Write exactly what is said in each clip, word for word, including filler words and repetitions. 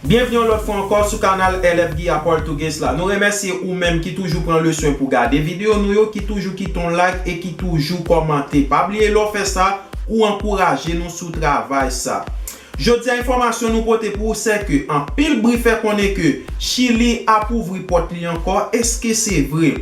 Byenvni yon lòt fwa ankò sou kanal L F Guy a Portuguese la. Nou remèsye ou menm ki toujou pran le swen pou gade videyo nou yo, ki toujou kite yon like e ki toujou kòmante. Pa bliye lè w fè sa, ou ankouraje nou sou travay sa. Jodi a, enfòmasyon nou pote pou ou se ke anpil bri fè konnen ke Chili ap ouvri pòt li ankò. Èske se vre?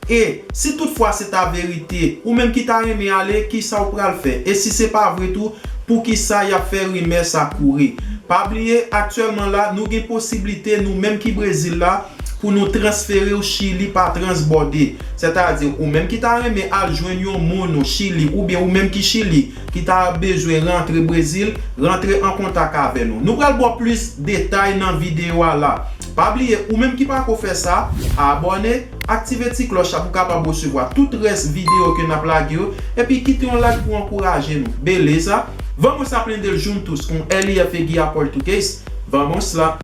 E si toutfwa se ta verite, ou menm ki ta renmen ale, kisa w pral fè? E si se pa vre tou, poukisa y ap fè rimè sa kouri? Pa bliye, aktyèlman la, nou gen posiblite, nou menm ki Brezil la, pou nou transfere w Chili pa transbòde. Sètadi, ou menm ki ta renmen al jwenn yon moun ou Chili, oubyen ou menm ki Chili, ki ta bezwen rantre Brezil, rantre an kontak avè nou. Nou pral ba w plis detay nan videyo a la. Pa bliye, ou menm ki pako fè sa, abòne, aktive ti klòch la pou w kapab resevwa tout rès videyo ke n ap lage yo, epi kite yon like pou ankouraje nou. Beleza? Vamos aprender juntos com L F Guy a Português? Vamos lá!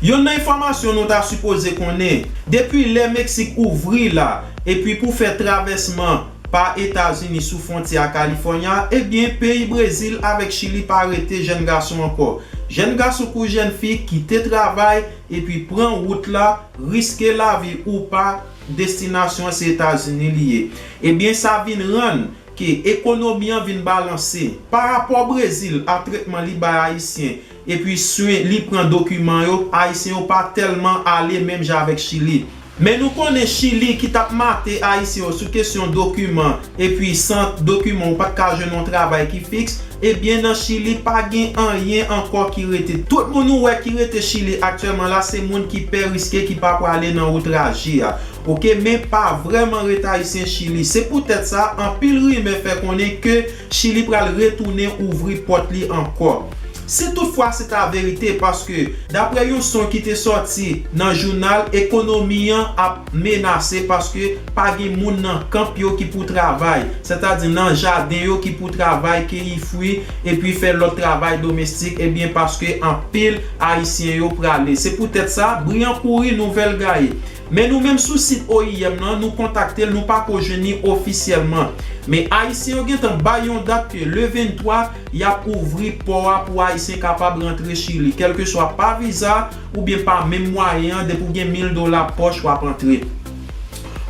Youn nan enfòmasyon nou ta sipoze konnen, depi lè Meksik ouvri la, epi pou fè travèsman pa Etazini sou fwontyè a Kalifònya, ebyen, peyi Brezil avèk Chili pa rete jèn gason ankò. Jèn gason kou jèn fi kite travay epi pran wout la, riske lavi ou pa, destinasyon an se Etazini li ye. Ebyen, sa vin rann ke ekonomi an vin balanse. Pa rapò Brezil a tretman li bay Ayisyen, epi swen li pran dokiman yo, Ayisyen yo pa tèlman ale menm jan avèk Chili. Men nou konnen Chili ki t ap mate Ayisyen yo sou kesyon dokiman, epi san dokiman ou pa t ka jwenn yon travay ki fiks, ebyen nan Chili pa gen anyen ankò ki rete. Tout moun ou wè ki rete Chili aktyèlman la se moun ki pè riske, ki pa prale nan wout raje a. Oke, men pa vrèman ret Ayisyen Chili. Se poutèt sa, anpil rimè fè konnen ke Chili pral retounen ouvri pòt li ankò. Si toutfwa se ta verite, paske daprè yon son ki te sòti nan jounal, ekonomi an ap menase paske pa gen moun nan kanp yo ki pou travay, sètadi nan jaden yo ki pou travay, keyi fwi, epi fè lòt travay domestik, ebyen paske anpil Ayisyen yo prale. Se poutèt sa, bri an kouri, nouvèl gaye. Men nou menm sou sit O I M nan, nou kontakte l, nou pako jwenn li ofisyèlman. Men Ayisyen yo gentan bay yon dat ke le venntwa, y ap ouvri pò a pou Ayisyen kapab rantre Chili, kèlkeswa pa viza oubyen pa menm mwayen an, depi w gen mil dola pòch, w ap antre.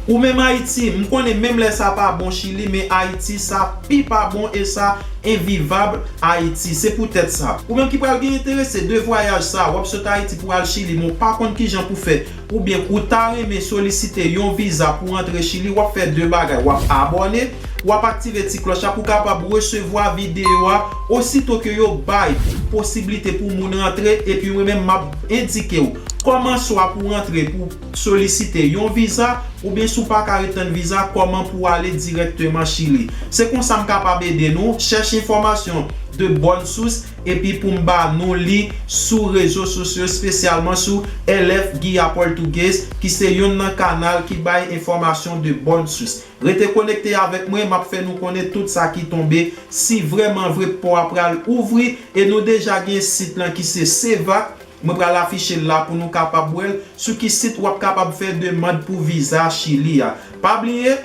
Ou menm Ayiti, m konnen menm lè sa pa bon Chili, men Ayiti sa pi pa bon e sa envivab Ayiti. Se poutèt sa. Ou menm ki pral gen enterese de vwayaj sa, w ap sot Ayiti pou al Chili, men w pa konn kijan pou fè, oubyen ou ta renmen solisite yon viza pou antre Chili, w ap fè de bagay. W ap abòne, w ap aktive ti klòch la pou w kapab resevwa videyo a osito ke yo bay posiblite pou moun rantre, epi mwen menm m ap endike w kòman swa pou w rantre pou solisite yon viza, oubyen si w pa ka ret tann viza, kòman pou w ale dirèkteman Chili. Se konsa m kapab ede nou. Chèche enfòmasyon de bòn sous, epi pou m ba nou li sou rezo sosyo, espesyalman sou L F Guia Português, ki se youn nan kanal ki bay enfòmasyon de bòn sous. Rete konekte avèk mwen, m ap fè nou konnen tout sa ki tonbe, si vrèman vre pò a pral ouvri, e nou deja gen sit lan ki se Sevac, mwen pral afiche l la pou nou kapab wè l, sou ki sit w ap kapab fè demann pou viza Chili a. Pa bliye,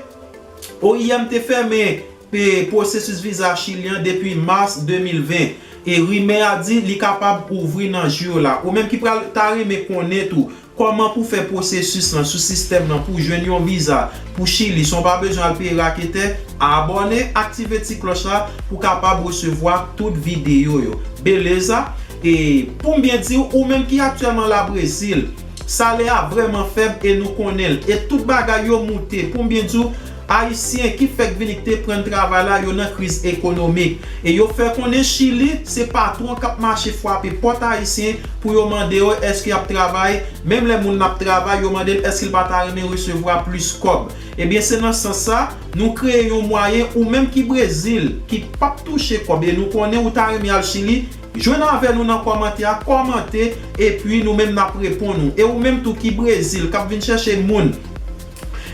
O I M te fèmen pe pwosesis viza Chili an depi mas de mil ven, e rimè a di li kapab ouvri nan jou yo la. Ou menm ki pral ta renmen konnen tou kòman pou fè pwosesis lan sou sistèm lan pou jwenn yon viza pou Chili san w pa bezwen al peye raketè, abòne, aktive ti klòch la pou w kapab resevwa tout videyo yo. Beleza? E pou m byen di w, ou menm ki aktyèlman la Brezil, salè a vrèman fèb e nou konnen l. E tout bagay yo moute. Pou m byen di w, Ayisyen ki fèk vini ki te pran travay la, yo nan kriz ekonomik. E yo fè konnen Chili, se patwon k ap mache frape pòt Ayisyen pou yo mande yo èske y ap travay. Menm lè moun nan ap travay, yo mande l èske l pa ta renmen resevwa plis kòb. Ebyen, se nan sans sa, nou kreye yon mwayen ou menm ki Brezil, ki p ap touche kòb, e nou konnen ou ta renmen al Chili, jwenn avè nou nan kòmantè a, kòmante, epi nou menm n ap reponn ou. E ou menm tou ki Brezil, k ap vin chèche moun,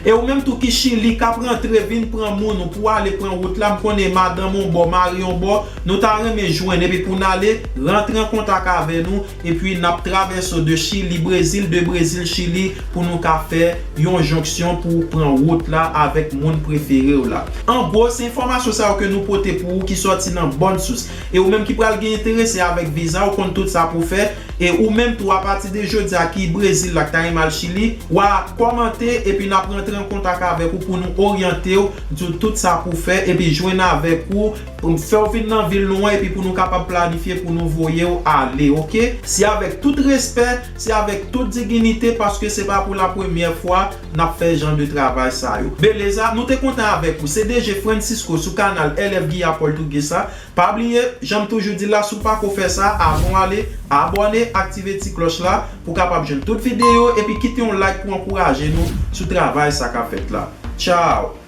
E ou menm tou ki Chili k ap rantre vin pran moun ou pou ale pran wout la, m konnen madanm yon bò, mari yon bò, nou ta renmen jwenn epi pou n ale, rantre an kontak avè nou, epi n ap travèse w de Chili, Brezil, de Brezil, Chili, pou nou ka fè yon jonksyon pou w pran wout la avèk moun prefere w la. An gwo, se enfòmasyon sa yo ke nou pote pou ou ki sòti nan bòn sous. E ou menm ki pral gen enterese avèk viza, ou konn tout sa pou fè. E ou menm tou, apati de jodi a ki Brezil la k ta renmen al Chili, w a kòmante epi n ap rantre an kontak avèk ou pou nou oryante w, di w tout sa pou fè epi jwenn avèk ou, pou m fè w vin nan vil nou an epi pou nou kapab planifye pou nou voye w ale, oke? Se avèk tout respè, se avèk tout diginite, paske se pa pou la premyè fwa n ap fè jan de travay sa yo. Beleza, nou te kontan avèk ou. Se D J Francisco sou kanal L F Guia Portuguesa. Pa bliye, jan m toujou di la, si w pako fè sa, avan w ale, abòne, aktive ti klòch la pou w kapab jwenn tout videyo, epi kite yon like pou ankouraje nou sou travay sa k ap fèt la. Tchao!